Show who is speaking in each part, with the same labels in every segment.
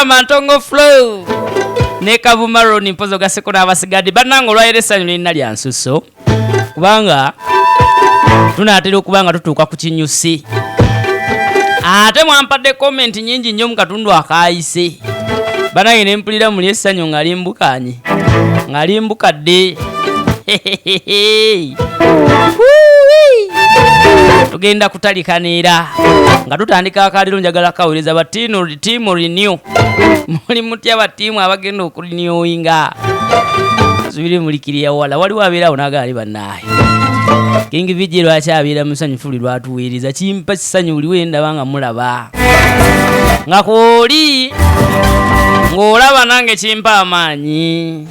Speaker 1: Tugamba Ntongo Flow ne Kavuma Ron mpozi ogaseko n'abasigadde. Bannange, olwaleero essanyu lirina lya nsusso kubanga tunaatera okuba nga tutuuka ku kinyusi. Ate mwampadde comment nyingi nnyo mu katundu akaayise. Bannange, ne mpulira muli essanyu nga limbukanye, nga limbukadde. Wuuwi! Tugenda kutalikaniira nga tutandika akaliro. Njagala kaweereza ba team renew. Muli mutya ba team abagenda okurenewinga? Subire mulikiriya wala. Waliwo abeerawo nagaali bannaaye. King VJ lwaki abeera musanyufu buli lwatuweereza? Kimpa kisanyu buli wendaba nga mulaba nga kwoli ng'olaba nange kimpa amaanyi,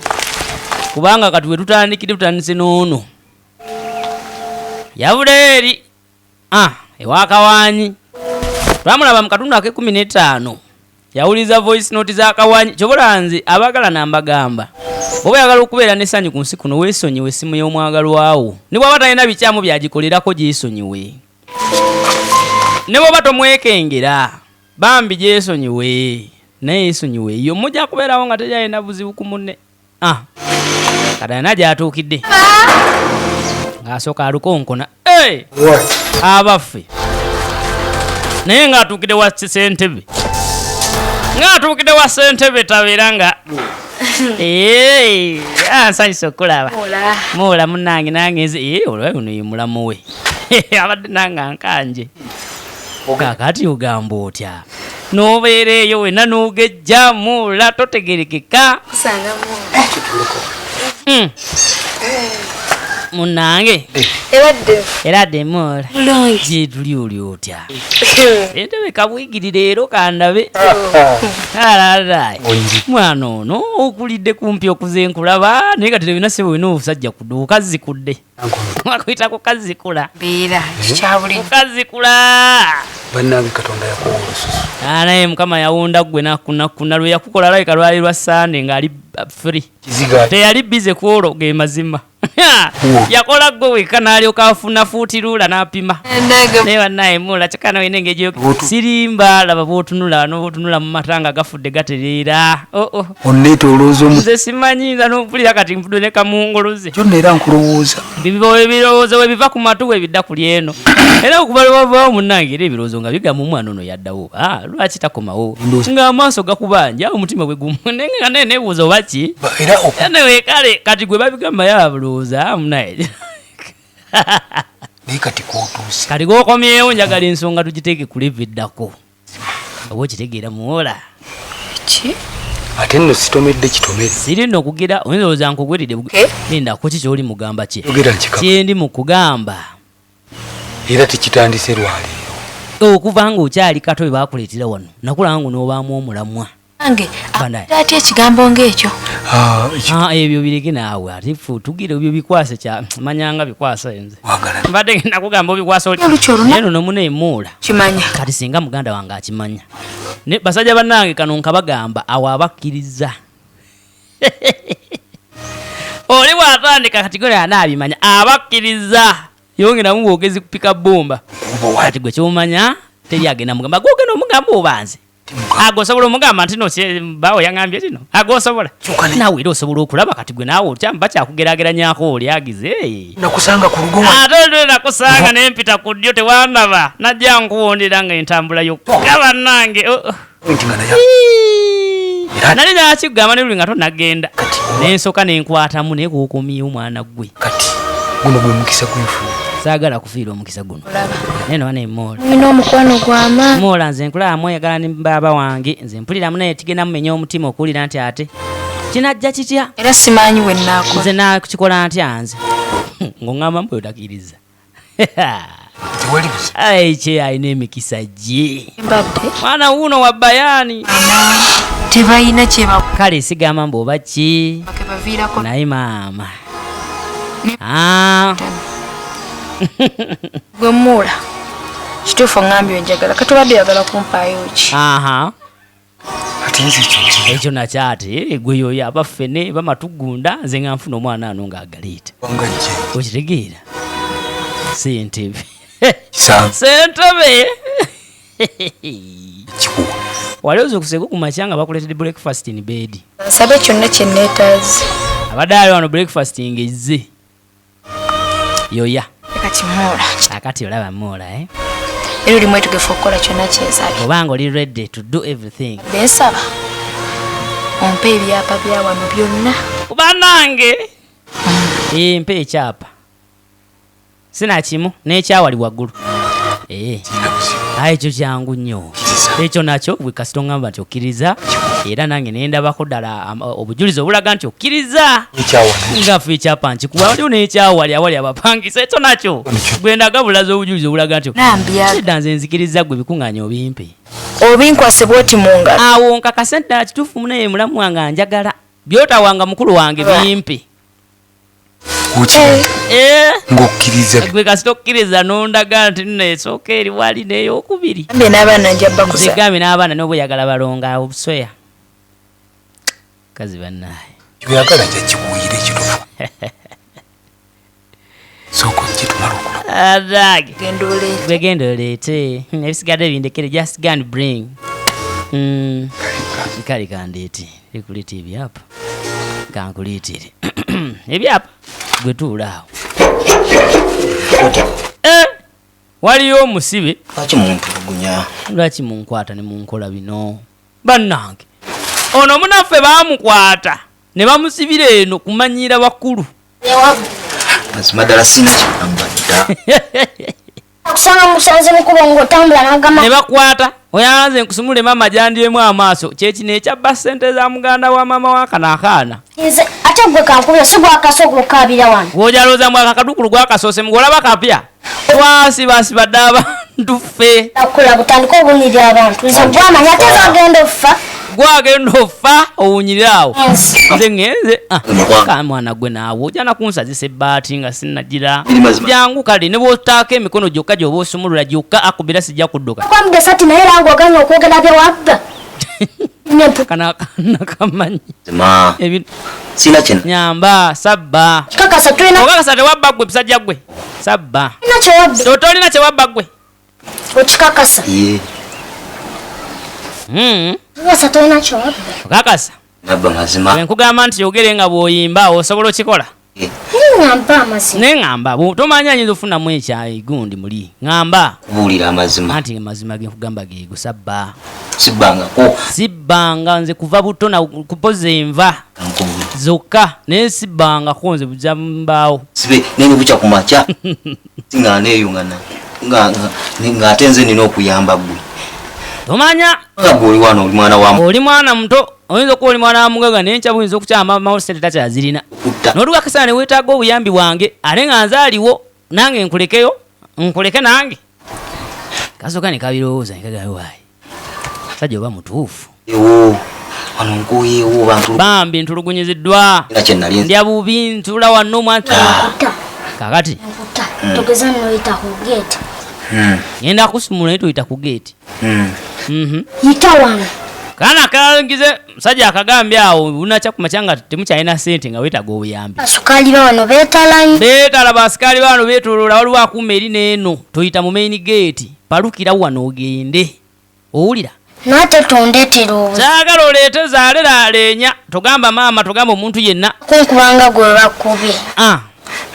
Speaker 1: kubanga kati we tutandikire, tutandise n'ono yavuddeyo eri ewakawanyi. Twamulaba mu katundu ak'e15, yawuliza voice note za Kawanyi. Kyobola nze abaagala nambagamba, oba oyagala okubeera n'essanyu ku nsi kuno, weesonyiwe essimu y'omwagalwawo. Ne bw'aba talina bikyamu byagikolerako, gyesonyiwe. Ne bw'oba tomwekengera, bambi gyesonyiwe, naye yesonyiwe eyo mujja kubeerawo nga teryalina buzibu ku munne. Kati alina gy'atuukidde ng'asooka alukonkona. Hey! Abaffe, naye ng'atuukidde wa ssentebe, ng'atuukidde wa ssentebe, tabeera nga nsanyusa okulaba muwola munange. Nange nze olwa ono ye mulamu we abadde nange ankanje. Kakati ogamba otya n'obeera eyo wena n'ogejja mula totegerekeka? Munange era demula gyetuli. Oli otya entebe kabwigiri leero? Kandabe alala mwana ono okulidde kumpi okuze nkulaba, naye kati tebina sebo wena obusajja kudde okazikudde, wakuyita kukazikula.
Speaker 2: Mbeera kikyabulijjo.
Speaker 1: Kukazikula.
Speaker 3: Bannange, Katonda yakuwa olususu.
Speaker 1: Naye Mukama yawunda ggwe nakunakuna lwe yakukola, alabika lwali lwa Sande ng'ali free.
Speaker 3: Kiziga.
Speaker 1: Teyali busy ku olwo, ge mazima. Yakola ggwe wekka n'alyoka afuna fuutiruula n'apima. Naye bannaye mula kyokka nawe n'engeri sirimba, laba bw'otunula n'otunula mu mata nga gafudde gatereera. Oh.
Speaker 3: Onneetolooza omu.
Speaker 1: Nze simanyi nza n'ompulira kati nfudde ne kamunguluze.
Speaker 3: Kyonna era nkulowooza.
Speaker 1: Ebirowoozo we biva ku matu we bidda ku lyeno, era okuva lwe wavaawo munnange, era ebirowoozo nga bigamba omwana ono yaddawo, lwaki takomawo, ng'amaaso gakubanja, omutima bwe gumu nga naye neebuuza oba ki.
Speaker 3: Era
Speaker 1: Anyway, kale kati gwe babigamba yabulowooza munaye.
Speaker 3: Naye kati kwotuuse.
Speaker 1: Kati gwokomyewo, njagala ensonga tugiteeke ku level eddako, oba okitegeera muwola?
Speaker 2: Ki?
Speaker 3: Ate nno sitomedde kitomere.
Speaker 1: Siri nno kugira oyinza olowooza nkugwiridde.
Speaker 2: Eh?
Speaker 1: Linda, kuki kyoli mugamba ki?
Speaker 3: Yogera nkikaka.
Speaker 1: Kyendi mu kugamba.
Speaker 3: Era tekitandise lwaleero.
Speaker 1: Okuva ng'okyali kato bwe bakuleetera wano, nakulaba ngo n'obaamu omulamwa.
Speaker 2: Nange
Speaker 1: Banaye.
Speaker 2: ate ekigambo ng'ekyo.
Speaker 1: Ebyo bireke naawe, ate ffe tugira ebyo bikwase kya manyanga bikwasa nze.
Speaker 3: Wagala.
Speaker 1: Mbadde ngenda kugamba obikwasa oli.
Speaker 2: Olukyo oluna-
Speaker 1: Naye nono muneemuula.
Speaker 2: Kimanya.
Speaker 1: Kati singa muganda wange akimanya ne basajja bannange, kano nkabagamba awo abakkiriza oli bw'atandika kati gwe anaabimanya, abakkiriza yongeramu bwogezi kupika bbumba. Kati gwe kyomanya teri agenda mugamba, gwe ogenda omugamba obanze ago osobola omugamba nti no bawo yaŋambye kino, ago osobola naawe era osobola okulaba. Kati gwe naawe otya bakyakugeraageranyako oli agize?
Speaker 3: Nakusanga ku lugo.
Speaker 1: Ate olwo nakusanga nempita ku ddyo, tewandaba, najja nkuwondera nga entambula yokka bannange. Oh.
Speaker 3: Nti nga naye
Speaker 1: Ii.
Speaker 3: Era-
Speaker 1: Nali nakigamba ne luli nga tonagenda,
Speaker 3: Kati-
Speaker 1: nensooka nenkwatamu, naye kukomyewo mwana gwe.
Speaker 3: Kati guno gwe mukisa gwenfuna.
Speaker 1: Saagala kufiira omukisa guno, naye noba nemoola.
Speaker 2: Olina omukwano gw'amaanyi.
Speaker 1: Moola, nze nkulaba mweyagala ne baaba wange, nze mpulira munaye kigenda mumenya omutima okuwulira nti ate kinajja kitya.
Speaker 2: Era simanyi we naakola.
Speaker 1: Nze nakikola ntya nze ng'oŋŋamba mbu otakiriza?
Speaker 3: Tewali buzibu.
Speaker 1: Ai, kye alina emikisa gye.
Speaker 2: Mbadde
Speaker 1: mwana wuuno wa bayaani.
Speaker 2: Tebalina kye
Speaker 1: Kale sigamba mbu oba ki,
Speaker 2: baviirako.
Speaker 1: Naye maama.
Speaker 2: Gwe muula, kituufu oŋŋambye onjagala, kati obadde oyagala kumpaayo ki?
Speaker 1: Aha.
Speaker 3: Ate nze ekyo nkirina.
Speaker 1: Ekyo nakyo ate gwe yoyo abaffene bamatugunda, nze nga nfuna omwana ano ng'agaleeta.
Speaker 3: Nga jje.
Speaker 1: Okitegeera sentebe?
Speaker 3: Kisanze.
Speaker 1: Sentebe.
Speaker 3: Kikuwa.
Speaker 1: Wali ozuukuseeko ku makya nga bakuleetedde breakfast in bed?
Speaker 2: Nsabe kyonna kye neetaaze.
Speaker 1: Abadde ali wano, breakfast ng'ezze yoya.
Speaker 2: Kati Moola.
Speaker 1: Akati olaba Moola, eh?
Speaker 2: Era oli mwetegefu okukola kyonna kyensabye?
Speaker 1: Obanga oli ready to do everything?
Speaker 2: Bensaba ompe ebyapa bya wano byonna.
Speaker 1: Banange, mpa ekyapa sinakimu n'ekyawali waggulu.
Speaker 3: Kirina buzibu.
Speaker 1: Aye ekyo kyangu nnyo.
Speaker 3: Kkiriza.
Speaker 1: Ekyo nakyo bwe kasita oŋŋamba nti okkiriza, era nange nendabako ddala obujulizi obulaga nti okkiriza.
Speaker 3: Ekyawana.
Speaker 1: Nga ffe ekyapa nkikuwa, waliwo n'ekyawali awali abapangisa, ekyo nakyo gwe ndaga bulaza obujulizi obulaga nti
Speaker 2: Nambyaga.
Speaker 1: Nedda, nze nzikiriza, gwe bikuŋŋaanya obimpe.
Speaker 2: Obinkwase bwoti mu ngalo.
Speaker 1: Awo nkakase ddala kituufu munaye mulamu wange anjagala, byotawanga mukulu wange bimpe.
Speaker 3: Okimanyi
Speaker 1: Eh,
Speaker 3: ng'okkiriza.
Speaker 1: Gwe kasita okkiriza n'ondaga nti nno esooka eri wali n'eyokubiri.
Speaker 2: Gambye n'abaana nja bakuza.
Speaker 1: Nze gambye n'abaana n'obweyagala balonga obusweya kazi bannaye.
Speaker 3: Kyoyagala nja kikuwuyira ekituufu. Sooka ojje tumale okula.
Speaker 1: Adage.
Speaker 2: Genda oleete.
Speaker 1: Gwe genda oleete ebisigadde bindekere, just go and bring. Kale kandeete, likuleeta ebyapa, kankuleetere ebyapa, gwe tuula awo. Eh, waliyo omusibe.
Speaker 4: Lwaki muntulugunya?
Speaker 1: Lwaki munkwata ne munkola bino bannange? Ono munaffe baamukwata ne bamusibira eno kumanyiira bakulu.
Speaker 4: Mazima ddala sina kigamba dda.
Speaker 5: Kusanga musanze mukubo ng'otambula n'agamba.
Speaker 1: Ne bakwata oyanze nkusumule maama gyandyemu amaaso, kyekino ekyabba ssente za muganda wa maama wa kano akaana.
Speaker 5: Nze ate gwe kankubira si gwakasooka okaabira wano.
Speaker 1: Gwojalooza mu akakadukulu gwakasoose mugolaba kapya, twasibasiba dde abantu ffe.
Speaker 5: Akula butandika obunyirira abantu, nze gwamanya ate zagenda okufa.
Speaker 1: Gwagenda ofa owunyirire awo.
Speaker 5: Ensi.
Speaker 1: Nze ŋŋenze. Ah,
Speaker 4: Mukwano.
Speaker 1: ka mwana gwe naawe ojja nakunsazisa ebbaati nga sinnagira.
Speaker 4: Biri mazima.
Speaker 1: Jangu kale ne bw'otaako emikono gyokka gy'oba osumulula gyokka akubira sijja kudduka.
Speaker 5: Kwamudde esati naye era ng'oganya okwogera bye wabba.
Speaker 1: Kano akaana kamanyi.
Speaker 4: Mazima
Speaker 1: Ebintu
Speaker 4: sina kye.
Speaker 1: Nyamba sabba.
Speaker 5: Kikakasa tulina
Speaker 1: Okakasa tewabba gwe musajja gwe sabba.
Speaker 5: kyewabba.
Speaker 1: Tolina kyewabba gwe.
Speaker 5: Okikakasa?
Speaker 4: Ye.
Speaker 5: Kikakasa tolina kyewabba?
Speaker 1: Okakasa?
Speaker 4: Nabba mazima.
Speaker 1: Bwe nkugamba nti yogere nga bw'oyimba osobola okikola?
Speaker 4: Ye.
Speaker 5: Ŋŋamba amazima.
Speaker 1: Naye ŋŋamba tomanya ayinza ofunamu ekyayi gundi muli ŋŋamba.
Speaker 4: Kubuulira amazima.
Speaker 1: Anti amazima ge nkugamba geego, sabba.
Speaker 4: Sibbangako.
Speaker 1: Sibbanga nze kuva buto na kupoza enva
Speaker 4: Kankubuulira.
Speaker 1: zokka, naye sibbangako nze buja mbaawo.
Speaker 4: Sibe nene bukya ku makya singaana eyo nga ng'ate nze nina okuyamba gwe.
Speaker 1: Tomanya.
Speaker 4: Nga gwe oli wano oli mwana wa
Speaker 1: Oli mwana muto, oyinza okuba oli mwana wa mugaga, naye nkya buyinza okukyama mamawo sente takyazirina.
Speaker 4: Kutta.
Speaker 1: N'oluga akaseera ne weetaaga obuyambi bwange, ate nga nze aliwo nange nkulekeyo nkuleke nange kasooka ne kabirowooza ne kagamba, waayi sajja oba mutuufu.
Speaker 4: Ewo wano nkuyeewo bantu.
Speaker 1: Bambi ntulugunyiziddwa.
Speaker 4: Era kye nali
Speaker 1: ndya bubi ntula wano mwana.
Speaker 5: Nkuta.
Speaker 1: Kakati
Speaker 5: Nkuta togeza noyita ku geeti.
Speaker 1: Ngenda kusumula naye toyita ku geeti.
Speaker 5: Yita wano.
Speaker 1: Kaana kalangize musajja akagambye awo bunakya ku makya nga temukyalina sente nga weetaaga obuyambi.
Speaker 5: Basukaali ba wano beetalanyi.
Speaker 1: Beetala basikaali bano beetoloola, waliwo akuuma eri n'eno, toyita mu main gate, palukira wano ogende, owulira?
Speaker 5: Naate tondeetera obuzibu.
Speaker 1: Saagala oleete zaale laaleenya, togamba maama, togamba omuntu yenna.
Speaker 5: Kunkubanga gwe bakubye.
Speaker 1: Ah,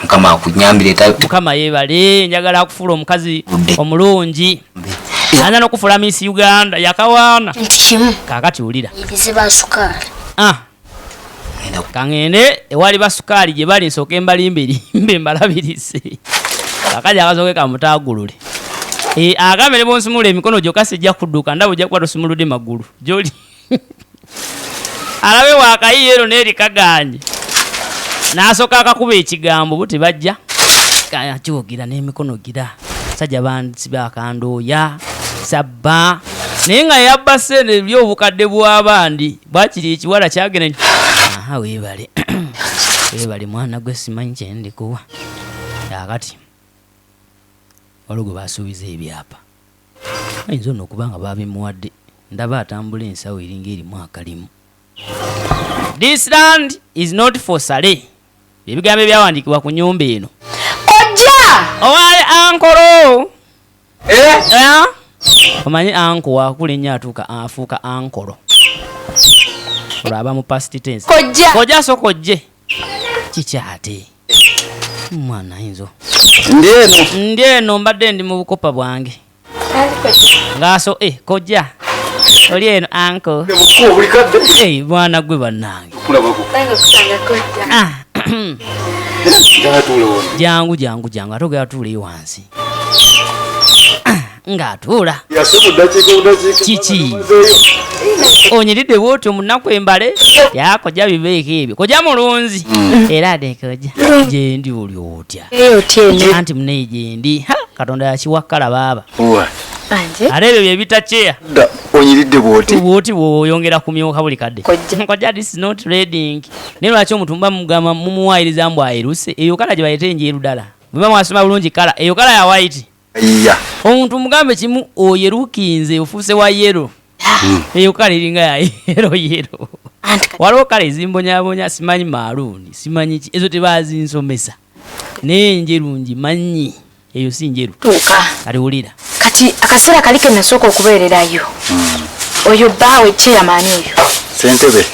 Speaker 4: Mukama akunyambire
Speaker 1: Mukama yeebale, njagala akufuula omukazi
Speaker 4: Budde.
Speaker 1: omulungi, ayinza n'okufuula Miss Uganda yakawaana.
Speaker 5: Nti kimu.
Speaker 1: Kaakati wulira.
Speaker 5: Irize basukaali.
Speaker 1: Ah,
Speaker 4: Ngenda
Speaker 1: kaŋŋende ewali basukaali gye bali nsooke mbalimbe limbe mbalabirize. Kakaji akasooke kamutaagulule. Eh, agambe ne bwonsumula emikono gyokka sijja kudduka, ndaba ojja kuba tosumuludde magulu gyoli alabe wakayiye ero neerikaganye n'asooka akakuba ekigambo bo tebajja kyogera n'emikono gira sajja bansiba akandooya sabba, naye nga yabba sente eri obukadde bw'abandi bwakiri ekiwala kyagenda. Aha, weebale weebale mwana gwe, simanyi kyendikuwa. Akati waliwo gwe basuubiza ebyapa, ayinza ono okuba nga babimuwadde, ndaba atambula ensawo eringa erimu akalimu. "This land is not for sale," ebigambo ebyawandiikibwa ku nyumba eno.
Speaker 5: Kojja.
Speaker 1: Owaye ankolo. Eh? Omanyi anko wakula ennyo atuuka afuuka ankolo, olwo aba mu past tense.
Speaker 2: Kojja.
Speaker 1: Kojja, sooka ojje. Kikyate mwana ayinza
Speaker 6: Ndi eno.
Speaker 1: Ndi eno, mbadde ndi mu bukopa bwange ngaaso. Kojja, oli eno anko?
Speaker 6: Bukuba buli kadde.
Speaker 1: Mwana gwe, bannange.
Speaker 3: Kulabako.
Speaker 1: Ah,
Speaker 3: Njagala tuule wano.
Speaker 1: Jangu, jangu, jangu. Ate ogera tuuleyo wansi. Ah, ng'atuula.
Speaker 6: Yase budakiika budakiika.
Speaker 1: Kiki? Onyiridde bwotyo mu nnaku embale yakojja, bibeeko ebyo. Kojja mulunzi era ate kojja gyendi, oli otya?
Speaker 2: Eyo otya eno?
Speaker 1: Anti muneyi gyendi. Ha, Katonda yakiwakkala baaba.
Speaker 3: Owa.
Speaker 2: Anje.
Speaker 1: Ate ebyo bye bitakyeya.
Speaker 3: Dda onyiridde bw'oti.
Speaker 1: Bwoti bw'oyongera kumyuka buli kadde.
Speaker 2: Kojja.
Speaker 1: Kojja, this is not reading. Naye lwaki omuntu muba mugamba mumuwayiriza mbu ayeruse? Eyo color gye bayita enjeru ddala, bweba mwasoma bulungi color eyo color ya white.
Speaker 3: Iya.
Speaker 1: Omuntu mugambe kimu, oyerukinze, ofuuse wa yellow. Eyo color eringa ya yellow yellow.
Speaker 2: Anti kati
Speaker 1: Waliwo color ezimbonyabonya, simanyi maroon, simanyi ki, ezo tebazinsomesa, naye enjeru ngimanyi, eyo si njeru.
Speaker 2: Tuuka.
Speaker 1: Kati wulira.
Speaker 2: Kati akaseera kali ke nasooka okubeererayo, oyo bbaawe chairman oyo.
Speaker 6: Sentebe.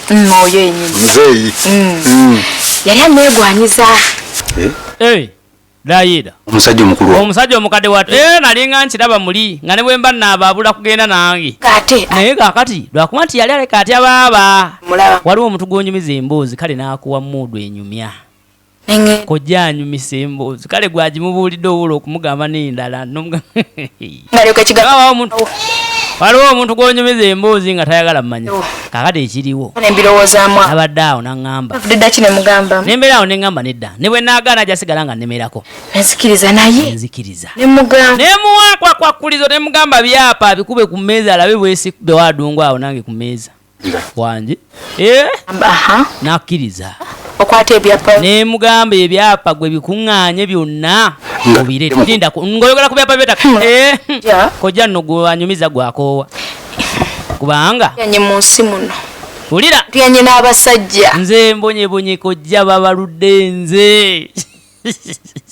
Speaker 2: Oyo yennyini.
Speaker 6: Muzeeyi.
Speaker 2: Yali aneegwanyiza.
Speaker 1: Hey, layira.
Speaker 3: Omusajja omukulu.
Speaker 1: Omusajja omukadde watu, nalinga nkiraba muli nga ne bwe mba naabaabula kugenda nange.
Speaker 2: Ate
Speaker 1: Naye kaakati lwakuba nti yali aleka atya baaba.
Speaker 2: Mulaba.
Speaker 1: Waliwo omuntu gw'onyumiza emboozi, kale n'akuwa muudu enyumya.
Speaker 2: Nenge.
Speaker 1: Kojja anyumisa emboozi, kale gwagimubuulidde owula okumugamba n'endala.
Speaker 2: Ngalyoka ekigambo.
Speaker 1: Waliwo omuntu gw'onyumiza emboozi nga tayagala mmanya.
Speaker 2: Oh.
Speaker 1: Kaakati ekiriwo,
Speaker 2: Nembirowoozaamu.
Speaker 1: abadde awo n'aŋŋamba.
Speaker 2: Avudde dda ki ne mugamba.
Speaker 1: Nembeera awo neŋŋamba nedda, ne bwe naagaana ajasigala nga nnemerako.
Speaker 2: Nenzikiriza naye.
Speaker 1: Nzikiriza.
Speaker 2: Ne mugamba.
Speaker 1: Nemuwa kwakwakulizo, nemugamba byapa abikube ku mmeeza alabe bwesikube wadungu awo nange ku mmeeza wanje.
Speaker 2: Aha.
Speaker 1: Nakkiriza.
Speaker 2: Okwata ebyapa.
Speaker 1: Nemugamba ebyapa gwe bikuŋŋaanye byonna obireete. Lindako ng'oyogera ku byapa byetaka.
Speaker 2: Ja.
Speaker 1: Kojja nno gwe wanyumiza gwakoowa kubanga
Speaker 2: Yanye mu nsi muno.
Speaker 1: Wulira.
Speaker 2: Tuyanye n'abasajja.
Speaker 1: Nze mbonyebonye kojja, babaludde nze.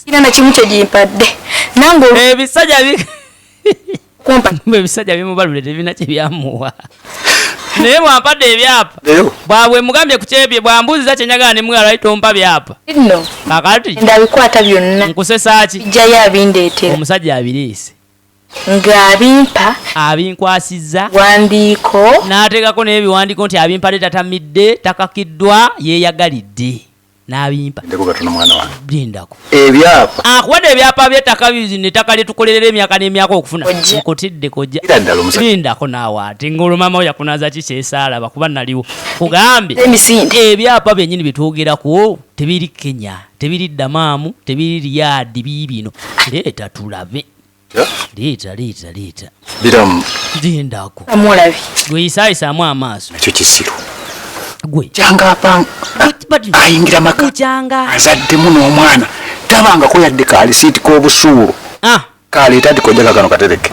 Speaker 2: Kina na kimu kye gimpadde nange
Speaker 1: Ebisajja bi
Speaker 2: kumpa.
Speaker 1: Ebisajja bimubalule tebirina kyebyamuwa, naye bwampadde ebyapa
Speaker 3: Leero.
Speaker 1: bwabwe mugambye ku kyebye, bwambuuziza kyenjagala nemugala, lwaki tompa byapa?
Speaker 2: Nno
Speaker 1: Kakati
Speaker 2: ndabikwata byonna.
Speaker 1: Nkusesaaki?
Speaker 2: Bijjayo abindeetera.
Speaker 1: Omusajja abireese.
Speaker 2: Ng'abimpa.
Speaker 1: Abinkwasizza.
Speaker 2: Wandiiko.
Speaker 1: N'ateekako n'ebiwandiiko nti abimpadde tatamidde, takakiddwa, yeeyagalidde n'abimpa.
Speaker 3: Ndeko katono mwana wange.
Speaker 1: Lindako.
Speaker 6: Ebyapa.
Speaker 1: Akuwadde ebyapa by'ettaka bizino, ettaka lyetukolerera emyaka n'emyaka okufuna.
Speaker 2: Kojja.
Speaker 1: Nkutidde kojja.
Speaker 3: Era ddala omusajja.
Speaker 1: Lindako naawe, ate ng'olwo maama we yakunaaza ki kyesaalaba kuba naliwo kugambye.
Speaker 2: Emisinde.
Speaker 1: Ebyapa byennyini byetwogerako tebiri Kenya, tebiri Damaamu, tebiri Riyaadi, biibino. Leeta tulabe. Leeta, leeta, leeta.
Speaker 3: Biramu.
Speaker 1: Lindako.
Speaker 2: Amulabi.
Speaker 1: Gwe yisaayisaamu amaaso.
Speaker 3: Ekyo kisiru.
Speaker 1: Gwe.
Speaker 3: Kyanga apanga. Ayingira maka.
Speaker 1: Kukyanga.
Speaker 3: Azaddemu n'omwana. Tabangako yadde kalisiiti k'obusuulu.
Speaker 1: Ah.
Speaker 3: Kaleeta ati kojja kakano katereke.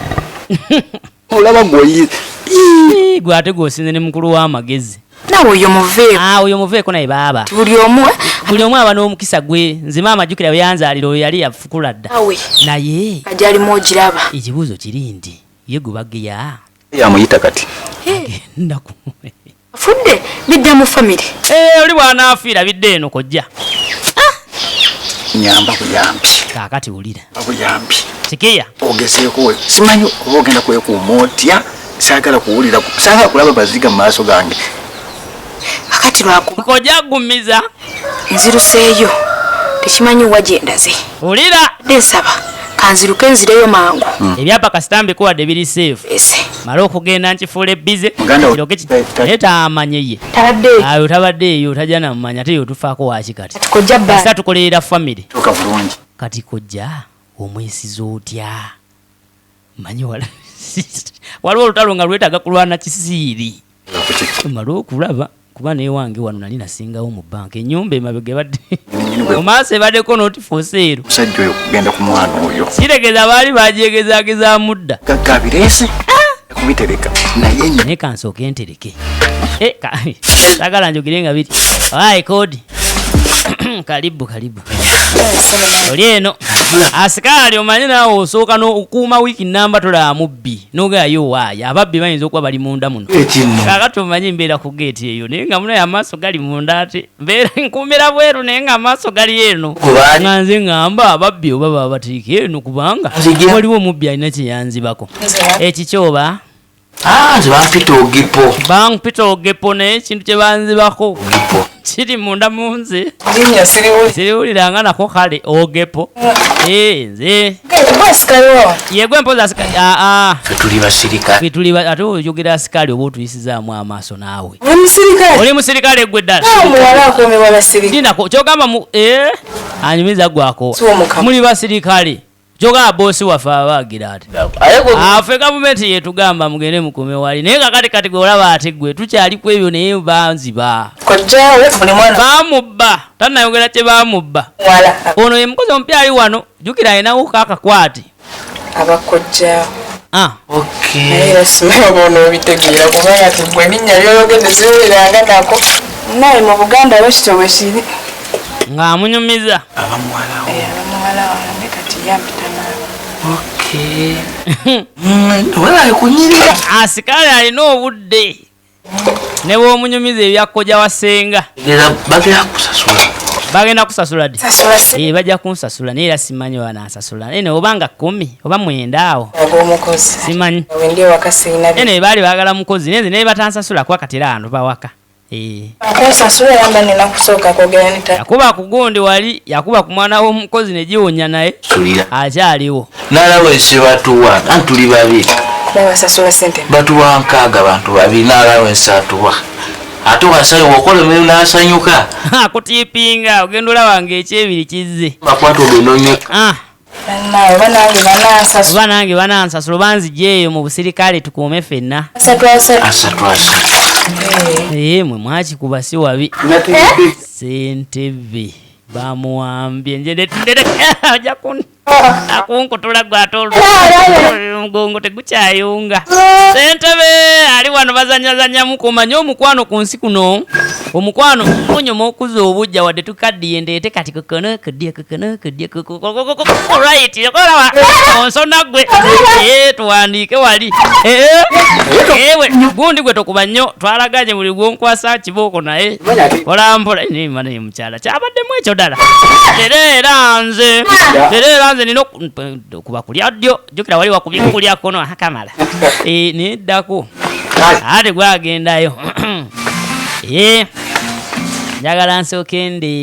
Speaker 3: Olaba gwe.
Speaker 1: Ii, gwe ate gweosinze ne mukulu w'amagezi.
Speaker 2: Naawe oyo muveeko.
Speaker 1: Ah, oyo muveeko naye baaba.
Speaker 2: Buli omu
Speaker 1: Buli omu aba n'omukisa gwe. Nze maama jjukira bwe yanzaalira, oyo yali yafukula dda.
Speaker 2: Naawe.
Speaker 1: Naye
Speaker 2: Kagyalimu ogiraba.
Speaker 1: Ekibuuzo kiri nti ye gwe bageya
Speaker 3: Yamuyita kati.
Speaker 1: Agenda ku
Speaker 2: Afudde bidda mu famire.
Speaker 1: Eh, oli bw'anaafiira bidde eno kojja.
Speaker 3: Nyamba buyambi.
Speaker 1: Kaakati wulira.
Speaker 3: Buyambi.
Speaker 1: Sikiya.
Speaker 3: Ogezeeko we. Simanyi oba ogenda kwekuuma otya. Saagala kuwulira, saagala kulaba baziga mu maaso gange.
Speaker 2: Kakati lwakuba
Speaker 1: Kojja aggumiza.
Speaker 2: Nziruseeyo tekimanyi wa gye ndaze.
Speaker 1: Wulira.
Speaker 2: Dde nsaba kanziruke nzireyo mangu.
Speaker 1: Ebyapa kasita mbikuwadde biri safe.
Speaker 2: Ese.
Speaker 1: Male okugenda nkifuula ebbize.
Speaker 3: Muganda wo-
Speaker 1: Kiroke naye taamanye ye.
Speaker 2: Tabadde.
Speaker 1: Ayo tabadde eyo, tajja namumanya, ate yo tufaako waaki kati?
Speaker 2: Kati kojja bba.
Speaker 1: Kasita tukolerera famire.
Speaker 3: Tuuka bulungi.
Speaker 1: Kati kojja omwesiza otya? Manyi wala waliwo olutalo nga lwetaaga kulwana kisiiri. Male okulaba kuba newange wano nali nasingawo mu banka, ennyumba emabega ebadde mu maaso ebaddeko not for sale.
Speaker 3: Omusajja oyo kugenda ku mwana oyo.
Speaker 1: Kiregeza baali bagyegezagezaamu dda.
Speaker 3: Gaggabireese. Kubitereka naye
Speaker 1: Naye kansooke ntereke. Sagala njogere nga biri. Ayi kodi, karibu karibu. Oli eno asikaali omanyi naawe osooka n'okuuma wiiki namba tolaba mubbi nogayo waayo ababbi bayinza okuba bali munda muno.
Speaker 7: Ekinno.
Speaker 1: Kaakati omanyi mbeera ku geeti eyo naye nga munaye amaaso gali munda ate mbeera nkuumira bweru naye nga amaaso gali eno.
Speaker 7: Gwe baali-
Speaker 1: Nga nze ŋŋamba ababbi oba babateeka eno kubanga
Speaker 7: Nzija.
Speaker 1: waliwo omubbi alina kye yanzibako. Ekikyoba
Speaker 7: Ah, nze bampita Ogipo.
Speaker 1: Bampita Ogepo naye ekintu kye banzibako
Speaker 7: Ogipo.
Speaker 1: kiri munda mu nze.
Speaker 8: Linnya siriwulira.
Speaker 1: Siriwuliranga nako kale Ogepo. Eh, nze.
Speaker 8: Gwe asikali wa?
Speaker 1: Yegwe mpozi asikali. Ah, ah.
Speaker 7: Ffe tuli basirikale.
Speaker 1: Ffe tuli ate oyogera asikali oba otuyisizaamu amaaso naawe.
Speaker 8: Oli musirikale?
Speaker 1: Oli musirikale gwe ddala.
Speaker 8: Naawe muwala akuumibwa basirikale.
Speaker 1: Linako kyogamba mu eh anyumiza gwako.
Speaker 8: Si omukama.
Speaker 1: Muli basirikale. Kyogamba boosi waffe abaagira ati. Afe gavumenti yetugamba mugende mukume wali naye kakati kati gwe olaba ate gwe tukyali ku ebyo naye banziba.
Speaker 8: Kojjaawe buli mwana.
Speaker 1: Baamubba tannayogera kye baamubba.
Speaker 8: Muwala.
Speaker 1: Ono ye mukozi omupya ali wano jjukira alinawo kaakakwate.
Speaker 8: Abakojjaawe.
Speaker 1: Ah.
Speaker 7: Okay.
Speaker 8: Naye era simanyi oba onoobitegeera kubanga ti gwe erinnya ly'oyogedde siwuliranga nako. Naye mu Buganda bwe kityo bwe kiri.
Speaker 1: Ng'amunyumiza.
Speaker 7: Abamuwala wo.
Speaker 8: Eh, abamuwala wange kati yampita maama.
Speaker 7: Okay. Webale kunyirira.
Speaker 1: Asikaali alina obudde. Ne bw'omunyumiza ebya kojja wa ssenga.
Speaker 7: Bagenda kusasula.
Speaker 1: Bagenda kusasula ddi?
Speaker 8: Sasula si.
Speaker 1: Eh, bajja kunsasula naye era simanyi oba nansasula. Naye oba nga 10 oba 9 awo.
Speaker 8: Ag'omukozi.
Speaker 1: Simanyi.
Speaker 8: Awo ndi ewaka sirina bi-
Speaker 1: Ene baali baagala mukozi naye nze naye batansasula kuba kati era ntuba waka. Eh.
Speaker 8: Akunsasula era mba nina kusooka kwogera ne taata.
Speaker 1: Yakuba ku gundi wali, yakuba ku mwana w'omukozi ne giwunya naye.
Speaker 7: Sulira.
Speaker 1: Akyaliwo.
Speaker 7: N'alawensi batuwa, anti tuli babiri.
Speaker 8: Babasasula ssente.
Speaker 7: Batuwa 6 bantu babiri n'alawensi atuwa. Ate wasayo okola emirimu n'asanyuka.
Speaker 1: Akutipinga ogenda olaba ng'ekyebiri kizze.
Speaker 7: Bakwata ogenda onywe.
Speaker 1: Ah.
Speaker 8: Bannaawe banange banansasula.
Speaker 1: Oba nange banansasula oba nzigyeyo mu busirikale tukuume ffenna.
Speaker 8: Asatu asatu.
Speaker 7: Asatu asatu.
Speaker 1: Eh, mwe mwakikuba si wabi. Ssentebe bamuwambye nje ajja akunkutula gwe ate omugongo tegukyayunga. Ssentebe ali wano bazanyazanyamu kumanya omukwano ku nsi kuno. Omukwano gunyuma okuzza obujja wadde tukaddiye ndeete kati kukono kudya kukono kudya right olaba onsona gwe. Eh, tuwandiike wali. Eh, ewe gundi gwe tokuba nnyo twalaganye buli gwonkwasa kibooko naye mpola mpola. Naye mukyala kyabaddemu ekyo ddala. Era nze era nze nina okuba kulya ddyo jjukira wali wakubye kulya kono akamala. Eh, neddako ate gwagendayo. Eh, njagala nsooke ndi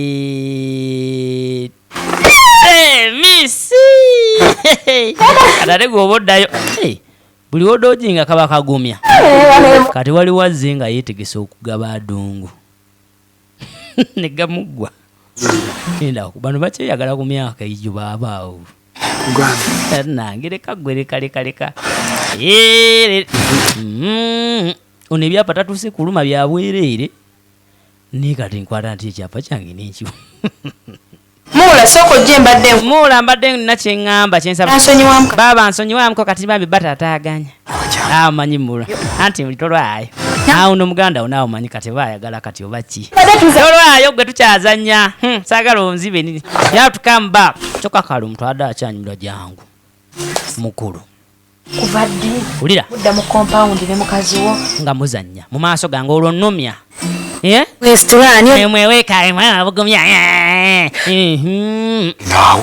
Speaker 1: misi kati ate gwe oba oddayo. Buli w'odoojinga kaba kagumya. Kati waliwo azze nga yeetegese okugaba adungu. Ne gamuggwa. Enda bano bakyeyagala ku myaka egyo baabaawo. Nange leka ggwe leka leka leka. Ono ebyapa tatuuse kuluma bya bwereere. Naye kati nkwata nti ekyapa kyange n'ekiwa.
Speaker 8: Muula sooka ojje mbadde
Speaker 1: Muula mbadde nina kye ŋŋamba kye nsaba.
Speaker 8: Nsonyiwamu.
Speaker 1: Baaba nsonyiwamuko kati bambi batataaganya. Amanyi Muula. Anti muli tolwayo. Awo no muganda wo naawe omanyi kati oba ayagala kati oba ki. Tolwayo gwe tukyazannya. Saagala onzibe nini. You have to come back. Kyokka kale omuntu adde akyanyumira jangu. Mukulu.
Speaker 2: Kuva ddi?
Speaker 1: Wulira.
Speaker 2: Mudda mu compound ne mukazi wo.
Speaker 1: Nga muzannya mu maaso gange olwo nnumya. Eh?
Speaker 2: Restaurant.
Speaker 1: Mweweeka, mwe bugumya.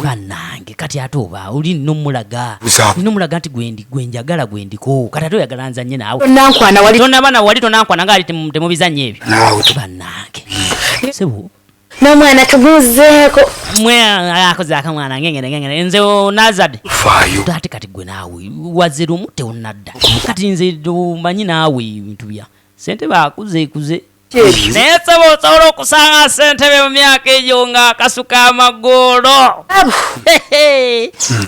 Speaker 1: Bannange kati ate oba oli nnomulaga. Nnomulaga nti gwe njagala gwe ndiko. Kati ate oyagala nzannye naawe.
Speaker 2: Tonankwana wali.
Speaker 1: Tonaba na wali tonankwana nga ali temubizannyo ebyo.
Speaker 3: Naawe.
Speaker 1: Bannange. Sebo.
Speaker 2: N'omwana tumuzeeko.
Speaker 1: Mwe akoze akamwana ngengere ngengere. Nze onazadde.
Speaker 3: Faayo.
Speaker 1: Ate kati gwe naawe wazze lumu tewonnadda. Kati nze omanyi naawe ebintu bya ssentebe akuzeekuze. Naye ssebo osobola okusanga ssentebe mu myaka egyo ng'akasuka amagoolo.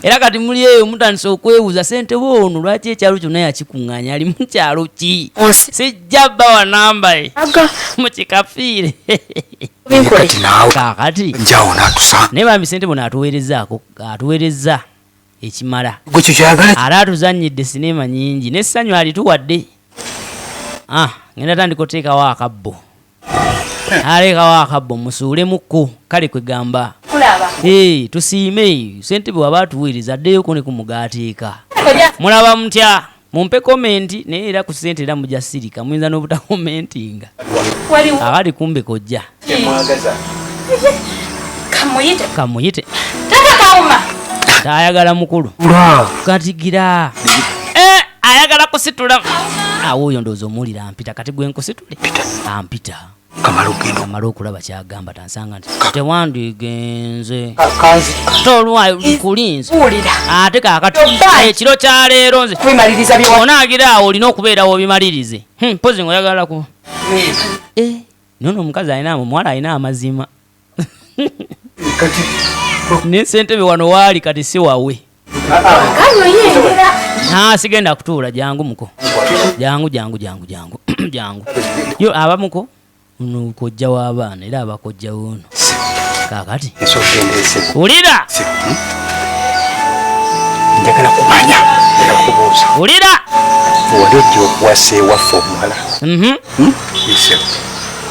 Speaker 1: Era kati muli eyo mutandise okwebuuza ssentebe ono lwaki ekyalo kyonna yakikuŋŋaanya ali mu kyalo ki? Sijja bba wa namba ye. Mu kikafiire.
Speaker 3: Kati naawe.
Speaker 1: Kaakati.
Speaker 3: Njawo n'atusanga.
Speaker 1: Naye bambi ssentebe ono atuweerezzaako, atuweerezza ekimala.
Speaker 3: Gwe kyo kyagala.
Speaker 1: Ate atuzannyidde sinema nnyingi n'essanyu alituwadde. Ah, ngenda tandika oteekawo akabbo. Aleekawo akabbo musuulemukko kale kwegamba. Eh, tusiime ssentebe waba atuweereza addeyoko ne ku mugaati eka. Mulaba mutya? Mumpe comment, naye era ku ssente era mujja sirika, muyinza n'obutacommentinga.
Speaker 2: Waliwo
Speaker 1: Abali kumbe kojja.
Speaker 3: Emwagaza.
Speaker 2: Kamuyite.
Speaker 1: Kamuyite.
Speaker 2: Tata Kawuma.
Speaker 1: Tayagala mukulu katigira. Eh, ayagala kusitula awo. Oyo ndowooza omuwulira ampita. Kati gwe nkusitule, ampita.
Speaker 3: Kamala okugenda.
Speaker 1: Kamala okulaba kyagamba, tansanga nti tewandigenze, tolwayo kulinze.
Speaker 8: Wulira.
Speaker 1: Ate kakati ekiro kyaleero nze
Speaker 8: Kubimaliriza bye
Speaker 1: onaagira awo, olina okubeerawo obimalirize. Mpozi ngaoyagala ku Eh, nono omukazi alina, omuwala alina amazima.
Speaker 3: Kati
Speaker 1: ne sentebe wano waali kati si wawe.
Speaker 2: Kano yingira.
Speaker 1: Ah, sigenda kutuula. Jangu muko, jangu, jangu, jangu, jangu, jangu. Yo abamuko ono kojja w'abaana era abakojja wuno kakati.
Speaker 3: Ensonga endeese.
Speaker 1: Wulira.
Speaker 3: Njagala kumanya, njagala kubuuza.
Speaker 1: Wulira.
Speaker 3: Wali ojja okuwasa ewaffe omuwala. Ise,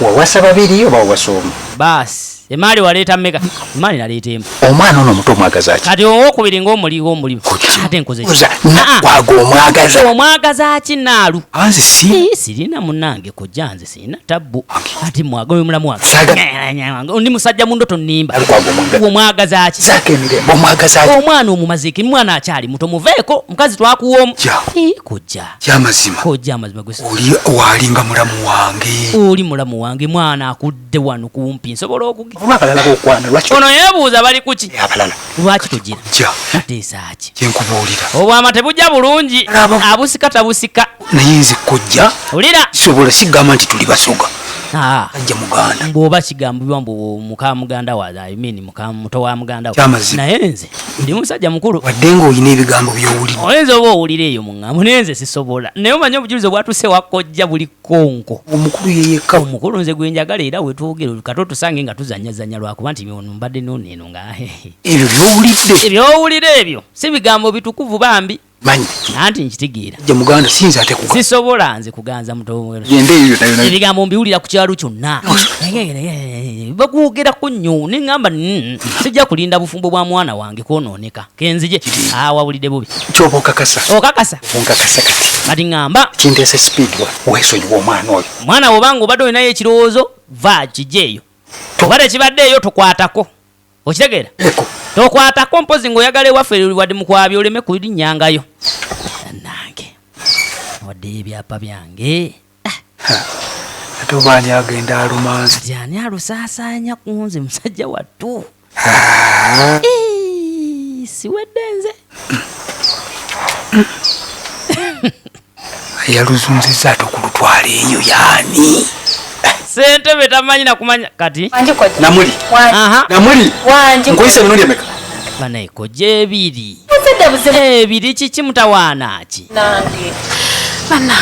Speaker 3: wawasa babiri oba wawasa omu?
Speaker 1: Baasi, emaali waleeta mmeka? Emaali naleeta emu.
Speaker 3: Omwana ono omuto omwagaza ki?
Speaker 1: Kati owokubiri ng'omuliwo omulimu, ate nkoze ki?
Speaker 3: Oza nakwaga omwagaza.
Speaker 1: Omwagaza ki naalu?
Speaker 3: Anze si
Speaker 1: Eh, sirina munange kojja, nze sirina tabbu, ati mwaga oyo mulamu wange.
Speaker 3: Saaga-
Speaker 1: Ndi musajja mundo, tonimba.
Speaker 3: Nalukwaga omwagaza.
Speaker 1: Omwagaza ki?
Speaker 3: Zaako emirembe, omwagaza ki?
Speaker 1: Omwana omumazeeko, omwana akyali muto, muveeko mukazi twakuwa omu.
Speaker 3: Ja.
Speaker 1: Eh, kojja.
Speaker 3: Kyamazima.
Speaker 1: Kojja, amazima gwe
Speaker 3: Oli walinga mulamu wange.
Speaker 1: Oli mulamu wange, mwana akudde wano kumpi, nsobola okugi
Speaker 3: Olwa abalala bokwana lwaki?
Speaker 1: Ono yeebuuza bali kuki?
Speaker 3: Abalala.
Speaker 1: Lwaki togira?
Speaker 3: Ja.
Speaker 1: Bateesa ki?
Speaker 3: Kyenkubuulira.
Speaker 1: Obwama tebujja bulungi.
Speaker 3: Laba.
Speaker 1: Abusika tabusika.
Speaker 3: Naye nze kojja
Speaker 1: Wulira.
Speaker 3: sobola sigamba nti tuli Basoga.
Speaker 1: Ah.
Speaker 3: Ajja muganda.
Speaker 1: Bw'oba kigambibwa mbu muka muganda wa, I mean, muka muto wa muganda we.
Speaker 3: Kyamazima.
Speaker 1: Naye nze ndi musajja mukulu.
Speaker 3: Wadde ng'olina ebigambo by'owulidde.
Speaker 1: Oyinza oba owulira eyo mu ŋŋambo, naye nze sisobola. Naye omanyi obujulizi obwatuuse wakojja buli konko.
Speaker 3: Omukulu ye yekka.
Speaker 1: Omukulu nze gwe njagala, era wetwogera kati otusange nga tuzanyazanya, lwakuba nti ono mbadde nono eno nga
Speaker 3: Ebyo by'owulidde.
Speaker 1: Ebyowulira ebyo si bigambo bitukuvu bambi.
Speaker 3: Manyi.
Speaker 1: Anti nkitegeera.
Speaker 3: Ajja muganda, siyinza ate kuga.
Speaker 1: Sisobola nze kuganza muto.
Speaker 3: Genda eyo yonna yonna.
Speaker 1: Ebigambo mbiwulira ku kyalo kyonna, bakwogerako nnyo, neŋŋamba sijja kulinda bufumbo bwa mwana wange kwonooneka, kenzije awawulidde bubi.
Speaker 3: Kyoba okakasa.
Speaker 1: Okakasa.
Speaker 3: Onkakasa kati.
Speaker 1: Kati ŋŋamba
Speaker 3: Kindeese speed wa weesonyiwa omwana oyo.
Speaker 1: Mwana bwobanga obadde olinayo ekirowoozo, va kijja eyo, oba tekibadde eyo tokwatako, okitegeera?
Speaker 3: Eko.
Speaker 1: Tokwatako, mpozi ng'oyagala ewaffe wadde mukwabya oleme kulinnyangayo. Nange waddeyo ebyapa byange.
Speaker 3: Ate oba ani agenda alumansi?
Speaker 1: Kati ani alusaasaanya ku nze, musajja wattu? Ii, siwedde nze.
Speaker 3: Yaluzunzizza ate okulutwala eyo yaani?
Speaker 1: Sentebe tamanyi nakumanya kati.
Speaker 2: Wangi kojja.
Speaker 3: Namuli.
Speaker 2: Wangi.
Speaker 1: Aha.
Speaker 3: Namuli.
Speaker 2: Wangi.
Speaker 3: Nkuyisa emirundi emeka?
Speaker 1: Banaye kojja, ebiri.
Speaker 2: Nfudde buzibu.
Speaker 1: Ebiri kiki, mutawaana ki?
Speaker 2: Nange.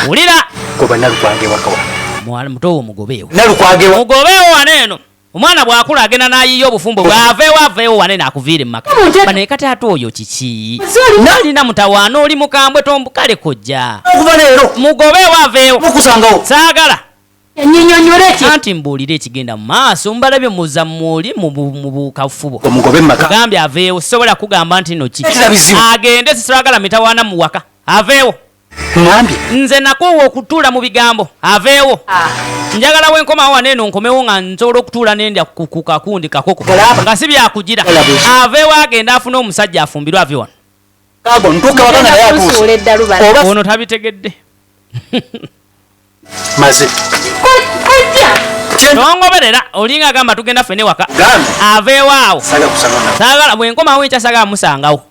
Speaker 1: Wulira.
Speaker 3: Goba Nalukwaga ewaka wa.
Speaker 1: Muwala muto wo mugobeewo.
Speaker 3: Nalukwaga ewa.
Speaker 1: Mugobeewo wano eno. Omwana bw'akula agenda n'ayiiya obufumbo bw'aveewo, aveewo wanene akuviire mu maka. Banaye kati ate oyo kiki nalina mutawaana, oli mukambwe tombu. Kale kojja.
Speaker 3: Okuva leero.
Speaker 1: Mugobeewo, aveewo.
Speaker 3: Mukusangawo.
Speaker 1: Saagala.
Speaker 2: Nyinyonnyole ki?
Speaker 1: Anti mbuulire ekigenda mu maaso, mbalabye muzammwe oli mu bukafubo.
Speaker 3: Omugobe mu maka.
Speaker 1: Gambye aveewo, sisobola kugamba nti no ki.
Speaker 3: Leetera bizibu.
Speaker 1: Agende, sisagala mitawaana mu waka, aveewo.
Speaker 3: Ŋambye.
Speaker 1: Nze nakoowa okutuula mu bigambo, aveewo. Njagala wenkomawo wano eno nkomewo nga nsobola okutuula nendya ku kakundi kakoko nga si byakugira.
Speaker 3: Galaba.
Speaker 1: Aveewo, agende afune omusajja afumbirwe, ave wano.
Speaker 3: Kago ntuuka waka nga naye atuuse.
Speaker 2: Kusuula eddalu bano.
Speaker 3: Oba
Speaker 1: Ono tabitegedde.
Speaker 3: Maze.
Speaker 2: Kojja.
Speaker 1: Tongoberera, olinga agamba tugenda ffene waka.
Speaker 3: Gambe.
Speaker 1: Aveewo awo.
Speaker 3: Saagala kusanga nawe.
Speaker 1: Saagala bwenkomawo enkya saagala musangawo.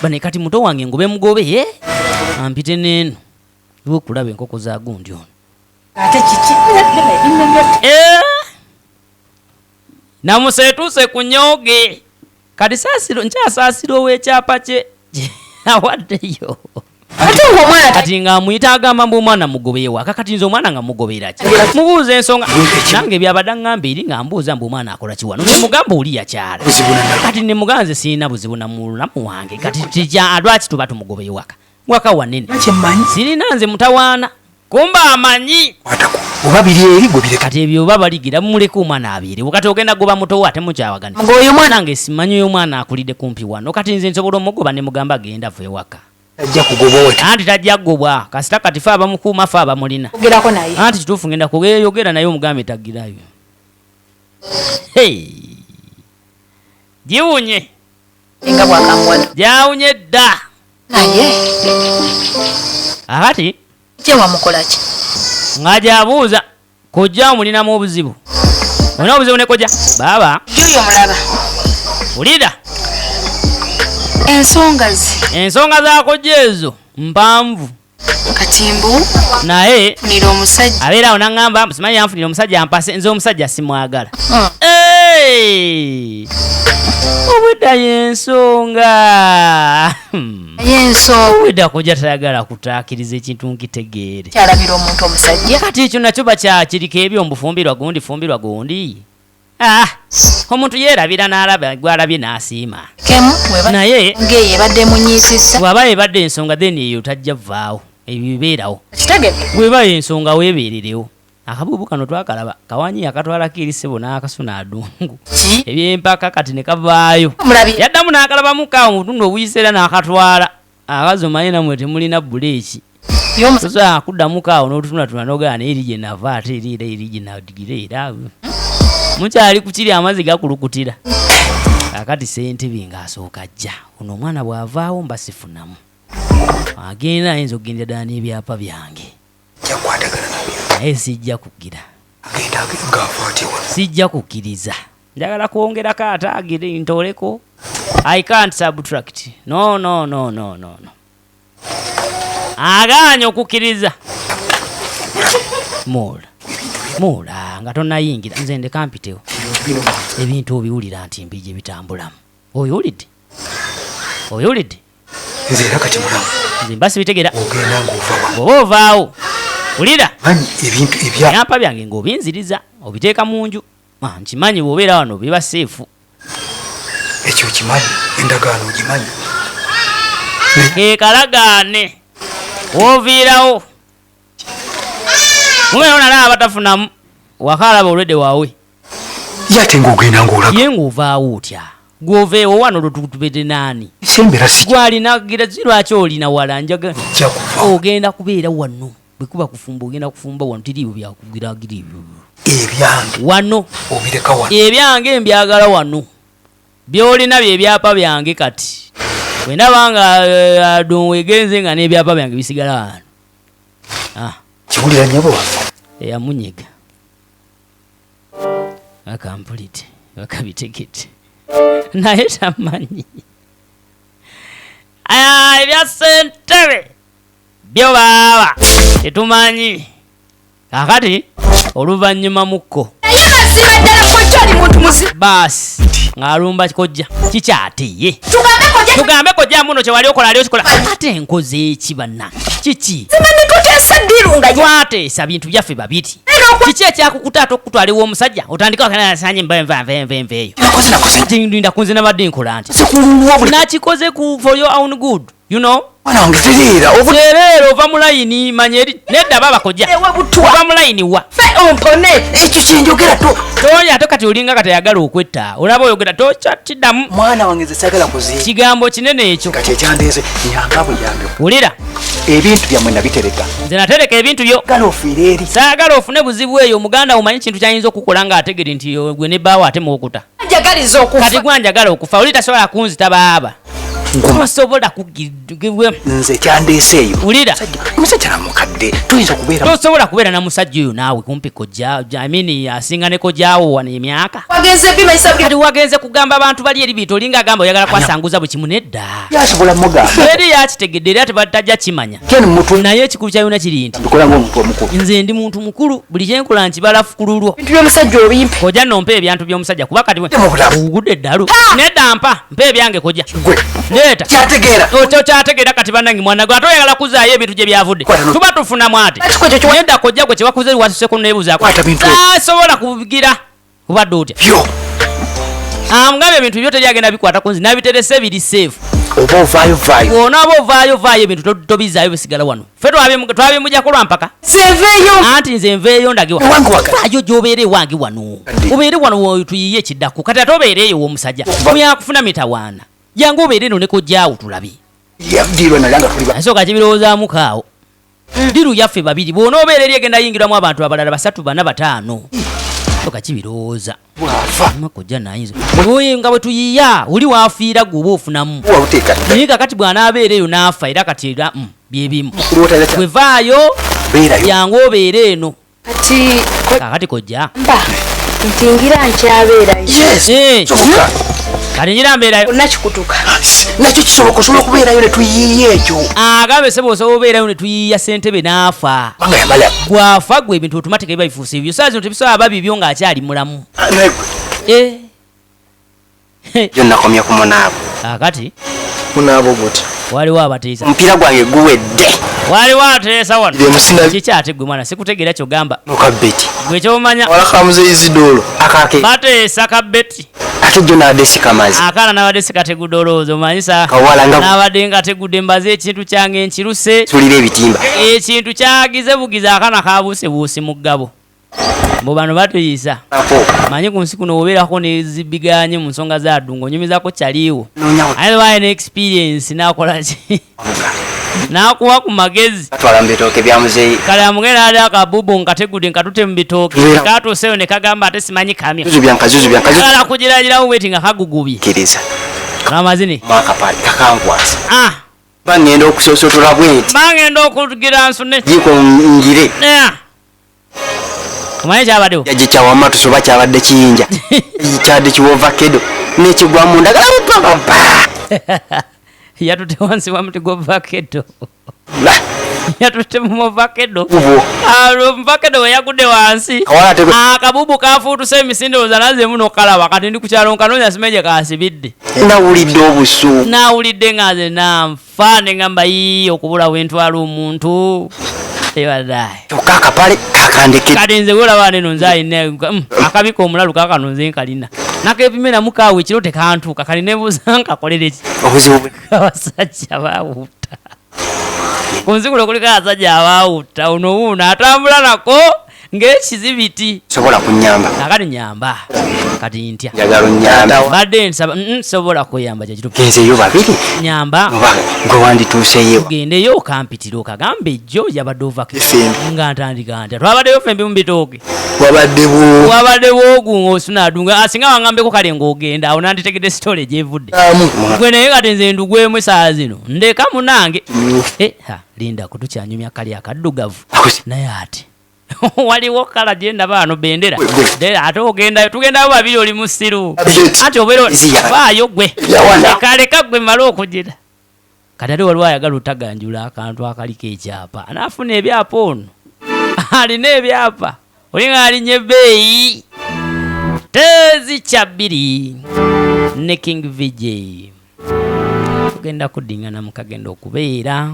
Speaker 1: Bane kati muto wange ngobe mugobe ye ampite neeno iwe okulaba enkoko za gundi ono.
Speaker 2: Ate kiki?
Speaker 1: Eh! Namusa etuuse ku nyoge kati saasiro, nkyasaasira ow'ekyapa kye awaddeyo.
Speaker 2: Ate ng'omwana
Speaker 1: Kati ng'amuyita agamba mbu omwana mugobe waka, kati nze omwana nga mugobera ki? Mubuuza ensonga nange byabadde aŋŋamba eri nga mbuuza mbu omwana akola ki wano, nemugamba oli yakyala.
Speaker 3: Buzibu na
Speaker 1: Kati nemugamba nze sirina buzibu na mulamu wange, kati tija lwaki tuba tumugobe waka, waka wanene?
Speaker 3: Kyemmanyi.
Speaker 1: Sirina nze mutawaana, kumba amanyi.
Speaker 3: Kwatako. Oba biri eri gwe bireka.
Speaker 1: Kati ebyo oba baligira mumuleke omwana abeerewo. Kati ogenda goba muto ate mukyawagana.
Speaker 2: Ng'oyo
Speaker 1: mwana nge simanyi oyo omwana akulidde kumpi wano. Kati nze nsobola omugoba ne mugamba genda va ewaka.
Speaker 3: Tajja kugobwa we.
Speaker 1: Anti tajja kugobwa. Kasita kati fe abamukuuma fe abamulina.
Speaker 2: Ogerako naye.
Speaker 1: Anti kituufu ngenda kugeyogera naye omugambe tagirayo. Hey. Giwunye.
Speaker 2: Nga bw'akambuwadde.
Speaker 1: Gyawunye dda.
Speaker 2: Naye.
Speaker 1: Akati.
Speaker 2: Kye wamukola ki?
Speaker 1: Nga gy'abuuza kojja omulinamu obuzibu. Olina obuzibu ne kojja? Baaba.
Speaker 8: Juyo mulaba.
Speaker 1: Wulira.
Speaker 8: Ensonga ze.
Speaker 1: Ensonga za kojja ezo mpanvu.
Speaker 8: Katimbu.
Speaker 1: Naye.
Speaker 8: Funira omusajja.
Speaker 1: Abeera awo n'aŋŋamba simanyi yanfunira omusajja ampase nze omusajja simwagala. Obwedda y'ensonga.
Speaker 2: Y'ensonga.
Speaker 1: Obwedda kojja tayagala kutaakiriza ekintu nkitegeere.
Speaker 2: Kyalabira omuntu omusajja.
Speaker 1: Kati ekyo nakyo bakyakiriko ebyo mbufumbirwa gundi fumbirwa gundi. Ah, omuntu yeerabira n'alaba gw'alabye n'asiima.
Speaker 2: Kemu
Speaker 1: naye
Speaker 2: ng'eyo ebadde emunyiisizza.
Speaker 1: Bw'aba ebadde ensonga then eyo tajja vvaawo. Ebyo bibeerawo.
Speaker 2: Kitegedde.
Speaker 1: Bw'eba ensonga weebeererewo. Akabuubu kano twakalaba kawanyi yakatwalako eri ssebo n'akasuna adungu. Ebyempaka kati ne kavaayo. Yaddamu n'akalabamu kaawo mu butundu obuyise era n'akatwala. Akazi omanyi nammwe temulina bbuleeki. Tosobola kuddamu kaawo n'otutunatuna n'ogamba naye eri gye nava ate eri era eri gye nadigira era. Mukyali ku kiri amazzi gakulukutira. Kaakati ssentebe ng'asooka ajja. Ono omwana bw'avaawo mba sifunamu. Agenda ayinza okugendera ddala n'ebyapa byange. Naye sijja kugira. Sijja kukkiriza. Njagala kwongerako ate agire ntooleko. I can't subtract. No, no, no, no, no, no. Agaanye okukkiriza. Moola. Moola nga tonnayingira nze ndeka mpitewo. Ebintu obiwulira nti mbi gye bitambulamu. Obiwulidde? Obiwulidde?
Speaker 3: Nze era kati mulamu.
Speaker 1: Nze mba sibitegeera.
Speaker 3: Ogenda ng'ova wano.
Speaker 1: Bw'oba ovaawo. Wulira.
Speaker 3: Manyi ebintu ebya.
Speaker 1: Ebyapa byange ng'obinziriza obiteeka mu nju. Nkimanyi bw'obeera wano biba seefu.
Speaker 3: Ekyo okimanyi, endagaano ogimanyi.
Speaker 1: Ke kalagaane w'oviirawo. Mubeera nalaba abatafunamu wakalaba olwedde waawe.
Speaker 3: Ye ate ng'ogenda ng'olaga.
Speaker 1: Ye ng'ovaawo otya? Gw'oveewo wano olwo tubedde naani?
Speaker 3: Sembera si.
Speaker 1: Gw'alina gira si lwaki olina wala njaga.
Speaker 3: Ojja kuva.
Speaker 1: Ogenda kubeera wano. Bwe kuba kufumba ogenda kufumba wano teriiwo byakugiraagira ebyo.
Speaker 3: Ebyange.
Speaker 1: Wano.
Speaker 3: Obireka wano.
Speaker 1: Ebyange mbyagala wano. By'olina bye byapa byange kati. Bwe ndaba nga adongo egenze nga n'ebyapa byange bisigala wano. Ah.
Speaker 3: Kiwulira nnyabo waffe.
Speaker 1: Eyamunyega. Akampulidde, akabitegedde. Naye tamanyi. Aya, ebya ssentebe byo baaba tetumanyi. Kaakati oluvannyuma mukko.
Speaker 2: Naye mazima ddala kojja oli muntu muzibu.
Speaker 1: Baasi ng'alumba kojja kikyateye.
Speaker 2: Tugambe kojja.
Speaker 1: Tugambe kojja muno kye wali okola ali okikola. Ate nkoze eki bannange? Kiki?
Speaker 2: Simanyi tuteesa ddiru nga
Speaker 1: twateesa bintu byaffe babiri. Kiki ekyakukuta ate okukutwala ew'omusajja otandika wakana mba nva nva nva nva eyo.
Speaker 3: Nakoze.
Speaker 1: Ndinda kunze nabadde nkola nti.
Speaker 3: Sikululwa
Speaker 1: Nakikoze ku for your own good. You know?
Speaker 3: Mwana wange tereera.
Speaker 1: Tereera ova mu layini manya eri nedda baba kojja.
Speaker 2: Ewe butwa.
Speaker 1: Ova mu layini wa.
Speaker 2: Fe ompone.
Speaker 3: Ekyo kye njogera to.
Speaker 1: Tonya ate kati olinga kati ayagala okwetta. Olaba oyogera tokyatiddamu.
Speaker 3: Mwana wange nze saagala kuziika.
Speaker 1: Kigambo kinene ekyo.
Speaker 3: Kati ekyandeeze nyamba buyambi.
Speaker 1: Wulira.
Speaker 3: Ebintu byammwe nabitereka.
Speaker 1: Nze natereka ebintu byo.
Speaker 3: Saagala ofiire eri.
Speaker 1: Saagala ofune buzibu eyo omuganda omanyi kintu ky'ayinza okukola ng'ategere nti gwe ne bbaawo ate muwukuta.
Speaker 2: Njagaliza okufa.
Speaker 1: Kati gwe anjagala okufa oli tasobola kunzita baaba. Tosobola kugirwa.
Speaker 3: Nze kyandeese eyo.
Speaker 1: Wulira.
Speaker 3: Omusajja na mukadde toyinza kubeera.
Speaker 1: Tosobola kubeera na musajja oyo naawe kumpi kojja I mean asinga ne kojjaawo wano emyaka.
Speaker 2: Wagenze bimanyisa buli.
Speaker 1: Kati wagenze kugamba abantu bali eri bintu olinga agamba oyagala kwasanguza buli kimu nedda.
Speaker 3: Yasobola mugamba.
Speaker 1: Eri yakitegedde era tebatajja kimanya.
Speaker 3: Ken mutu.
Speaker 1: Naye ekikulu kya yonna kiri nti.
Speaker 3: Mbikola ng'omuntu omukulu.
Speaker 1: Nze ndi muntu mukulu buli kye nkola nkibala kululwo.
Speaker 2: Ebintu by'omusajja obimpe.
Speaker 1: Kojja nno mpa ebyantu by'omusajja kuba kati ogudde eddalu. Nedda mpa mpa ebyange kojja.
Speaker 3: Gwe.
Speaker 1: Leeta.
Speaker 3: Kyategeera.
Speaker 1: Otyo kyategeera kati bannange mwana gwe ate oyagala kuzaayo ebintu gye byavudde. Tuba tufunamu ate. Nedda kojja gwe kye wakoze wasuse kuneebuzaako. Tasobola kugira kubadde otya.
Speaker 3: Byo.
Speaker 1: Amugambye ebintu byo teri agenda bikwata ku nze nabiterese biri safe.
Speaker 3: Oba ovaayo vaayo.
Speaker 1: Bw'onaaba ovaayo vaayo, ebintu tobizaayo, bisigala wano. Ffe twabimujjako lwa mpaka.
Speaker 2: Nze nveeyo.
Speaker 1: Anti nze nveeyo ndage.
Speaker 3: Ewange waka.
Speaker 1: Vaayo gy'obeera, ewange wano, obeere wano tuyiye ekiddako. Kati ate obeere eyo w'omusajja oyakufuna mitawaana, jangu obeere eno ne kojjaawo tulabe.
Speaker 3: Yabdirwa nalanga tuli
Speaker 1: Asooka kibirowoozaamu kaawo. Diru yaffe babiri, bw'onoobeera eri egenda yingiramu abantu abalala basatu, bana, bataano. Soka kibirowooza.
Speaker 3: Bwafa.
Speaker 1: Kojja nayinza oye nga bwe tuyiya oli waafiira, gwe oba ofunamu.
Speaker 3: Wawuteeka.
Speaker 1: Naye kakati bw'anaabeera eyo n'afa era kati era byebimu.
Speaker 3: Kulwotaya.
Speaker 1: Bwe vaayo.
Speaker 3: Beerayo.
Speaker 1: Jangu obeere eno.
Speaker 2: Kati
Speaker 1: Kakati kojja
Speaker 2: mba nti ngira nkyabeerayo.
Speaker 3: Yes.
Speaker 1: Eh,
Speaker 3: Soboka.
Speaker 1: Kati ngira mbeerayo.
Speaker 2: Konna kikutuka.
Speaker 3: Nakyo kisoboka, osobola okubeerayo ne tuyiiya ekyo.
Speaker 1: Agambe sebo osobola obeerayo ne tuyiya ssentebe n'afa.
Speaker 3: Kubanga yamala.
Speaker 1: Bw'afa gwe ebintu otumatika biba bifuuse ebyo. Saa zino tebisobola ba bibyo ng'akyali mulamu.
Speaker 3: Naye gwe.
Speaker 1: Eh.
Speaker 4: Yo nakomye ku munaabo.
Speaker 1: Kakati
Speaker 6: Munaabo guti.
Speaker 1: Waliwo abateesa.
Speaker 4: Omupiira gwange guwedde.
Speaker 1: Waliwo ateesa wano.
Speaker 6: Ye musina-
Speaker 1: Kiki ate gwe mwana, sikutegeera kyogamba.
Speaker 4: Mukabeti.
Speaker 1: Gwe kyomanya.
Speaker 6: Wala kamuze Isidoro.
Speaker 4: Akake.
Speaker 1: Bateesa kabeti.
Speaker 4: Ate jjo naadde sikamazi.
Speaker 1: Akaana nabadde sikategudde, olowooza omanyisa.
Speaker 4: Kawala nga-
Speaker 1: Nabadde ngategudde, mbaze ekintu kyange nkiruse.
Speaker 4: Sulira ebitimba.
Speaker 1: Ekintu kyagize bugize, akaana kabuusebuusi mu ggabo. Mbu bano batuyisa.
Speaker 4: Ako.
Speaker 1: Manyi ku nsi kuno obeerako nezibiganye mu nsonga za ddungu, onyumizako kyaliwo.
Speaker 4: Noonya.
Speaker 1: Aye baye ne experience nakola ki, nakuwa ku magezi.
Speaker 4: Batwala mu bitooke bya muzeeyi.
Speaker 1: Kale amugenda ali akabubu nkategudde nkatute mu bitooke.
Speaker 4: Mbeera-
Speaker 1: Katuuseyo ne kagamba ate simanyi kamya.
Speaker 4: Zuzubya nkazuzubya nkazu.
Speaker 1: Kala kugiragirawo bweti nga kagugubye.
Speaker 4: Kkiriza.
Speaker 1: Amazini.
Speaker 4: Mwakapali kakankwasa.
Speaker 1: Ah.
Speaker 4: Ba ngenda okusosotola bwenti.
Speaker 1: Bangenda okugira nsune.
Speaker 4: Jiko ngire.
Speaker 1: Eh. Omanyi kyabaddewo.
Speaker 4: Yajja kyawama tusoba kyabadde kiyinja. Kyadde kiwovakedo nekigwa mu ndagala papa.
Speaker 1: Yatute wansi wa muti gw'ovakedo, yatute mu muvakedo.
Speaker 4: Ubwo.
Speaker 1: Omuvakedo we yagudde wansi,
Speaker 4: Kawala ate
Speaker 1: akabubu kafuutuse emisinde, ozalazeemu nokalaba. Kati ndi ku kyalo nkanoonya, simenye kasibidde.
Speaker 4: Nawulidde obusu.
Speaker 1: Nawulidde nga nze nanfa, ne ngamba yii, okubula wentwala omuntu ebadayi.
Speaker 4: Kyokka akapale kakandeke.
Speaker 1: Kati nze gwolaba neno nze alina akabika omulalu kakano, nze nkalina nakepimiramu kaawe ekiro tekantuuka. Kali nebuuza nkakolere ki?
Speaker 4: Obuzibu bwe.
Speaker 1: Abasajja bawutta ku nsi kuno, kuliko abasajja abawutta. Ono wuuno atambula nako ng'ekizibiti.
Speaker 4: Sobola kunyamba.
Speaker 1: Akati nyamba, kati ntya.
Speaker 4: Njagala onnyambe.
Speaker 1: Badde nsaba sobola kweyamba, kyekituufu.
Speaker 4: Genzeeyo babiri.
Speaker 1: Nyamba.
Speaker 4: Oba gwe wandituuseyo.
Speaker 1: Tugendeyo okampitira okagambe ejjo yabadde ovako.
Speaker 6: Effembi.
Speaker 1: Nga ntandika ntya? Twabaddeyo fembi mu bitooke.
Speaker 6: Wabadde bwo.
Speaker 1: Wabadde bwogunga osunadunga asinga wangambeko kale ng'ogenda awo nanditegedde sitole gyevudde.
Speaker 6: Amu.
Speaker 1: Gwe naye kati nze ndugwemu esaawa zino, ndeka munange. Eh, ha, linda kutukyanyumya kali akaddugavu.
Speaker 4: Akusi.
Speaker 1: Naye ate waliwo kala gyendaba wano bendera.
Speaker 4: Gwe, gwe.
Speaker 1: Ate ogendayo, tugendayo babiri, oli musiru.
Speaker 6: Beti.
Speaker 1: Ati obeera
Speaker 4: Ziya.
Speaker 1: vaayo gwe.
Speaker 4: Yawana.
Speaker 1: Leka gwe male okugira. Kati ate waliwo ayagala otaganjula akantu akaliko ekyapa, anaafuna ebyapa. Ono alina ebyapa, oli nga alinnya ebbeeyi tezikya bbiri ne King VJ. Tugenda kuddingana mukagenda okubeera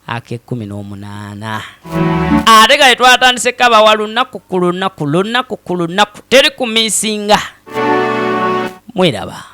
Speaker 1: ak'e18. Ate kale twatandise kabawa lunaku ku lunaku, lunaku ku lunaku, teri kumisinga. Mweraba.